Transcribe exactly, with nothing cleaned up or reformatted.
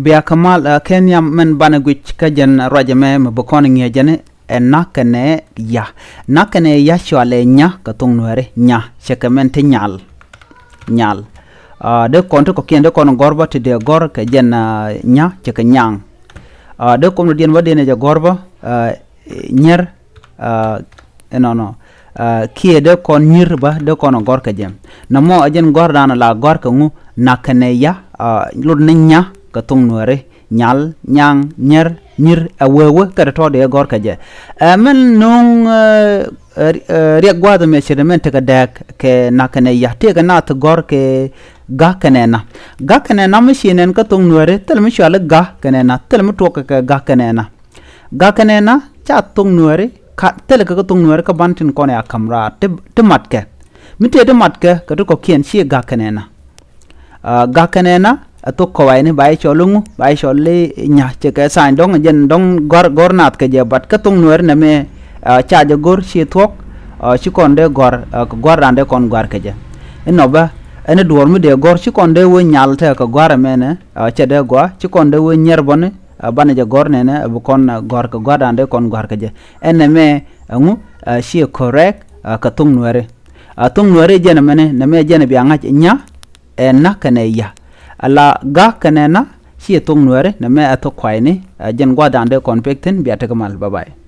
Bia kɛ mal, ɛ, kɛ nhiam mɛn banɛ guic kä jɛn ruacɛ mɛ mɛ bi kɔn ŋi̱eecäni ɛ na̱k kɛnɛ ya. Na̱k kɛnɛ ya cɔalɛ nya kɛ thoŋ nuɛri, nya, cɛ kɛ mɛn ti nyal. Nyal. Ɛ, dee kɔn ti kɔ̱kiɛn dee kɔn gɔ̱r bä ti dee gɔ̱r kɛ jɛn, ɛ, nya cɛ kɛ nyaŋ. Ɛ, dee kɔn diɛn bä dee nɛ jɛ gɔ̱r bä, ɛ, nyier, ɛ, inɔnɔ. Ɛ, kiɛ dee kɔn nyier bä dee kɔn gɔ̱r kɛ jɛ. Nɔmɔ ɛ jɛn gɔ̱r danɔ la gɔ̱r kɛ ŋu, na̱k kɛnɛ ya, ɛ, lot ni nya kɛ thoŋ nuɛri. Nyal, nyaŋ, nyier, nyier, ɛ wee wee kɛ ti tɔ̱ dee gɔ̱r kɛ jɛ. Ɛ, mɛn no̱o̱ŋ, ɛ, ɛ, ɛ, riɛk gua̱a̱th ɛmɛ ce̱t ɛmɛn tekɛ dääk kɛ na̱k kɛnɛ ya. Tëëkɛ naath gɔ̱r kɛ ga̱ kɛnɛ na. Ga̱ kɛnɛ na mi ci nɛn kä thoŋ nuɛri, thilɛ mi cɔal i̱ ga̱ kɛnɛ na, thilɛ mi tuɔk kɛ ga̱ kɛnɛ na. Ga̱ kɛnɛ na, ca thoŋ nuɛri, ka, thilɛ kɛ kä thoŋ nuɛri kä ban tin kɔn ya ka̱m raar, ti, ti matkɛ. Mi tëë ti matkɛ, kɛ ti kɔ̱kiɛn ci ga̱ kɛnɛ na. Ɛ, ga̱ kɛnɛ na, ɛ thok kɔwayni, ba yɛ cɔl iŋu, ba yɛ cɔl i̱ nya, cɛ kɛ sign dɔ̱ŋ, jɛn dɔ̱ŋ gɔ̱r, gɔ̱r naath kɛ jɛ, but kä thoŋ nuɛri nɛmɛ, ɛ, ca jɛ go̱r ci thuɔ̱k, ɛ, ci kɔn dee gɔ̱r, ɛ, kɛ gua̱r dan dee kɔn gua̱r kɛ jɛ. Inɔ bä, ɛn i̱ duɔ̱ɔ̱r mi dee gɔ̱r, ci kɔn dee wee nyal tekɛ gua̱r ɛmɛnɛ, ɛ, cɛ dee gɔaa, ci kɔn dee wee nyier bäni, ɛ, banɛ jɛ gɔ̱r nɛnɛ, ɛ, bi kɔn, ɛ, gɔ̱r kɛ gua̱r dan dee kɔn gua̱r kɛ jɛ. Ɛn nɛmɛ, ɛŋu, ɛ, ci ɛ correct, ɛ, kɛ thoŋ nuɛri. Ɛ, thoŋ nuɛri jɛn ɛmɛni, nɛmɛ jɛn ɛ bia ŋa̱c nya, ɛ na̱k kɛnɛ ya. Ala ga̱ kɛnɛ na, ci ɛ thoŋ nuɛri, nɛmɛ ɛ thok kɔwayni, ɛ, jɛn gua̱th dan dee kɔn pek thi̱n, bia tekɛ mal, bye bye.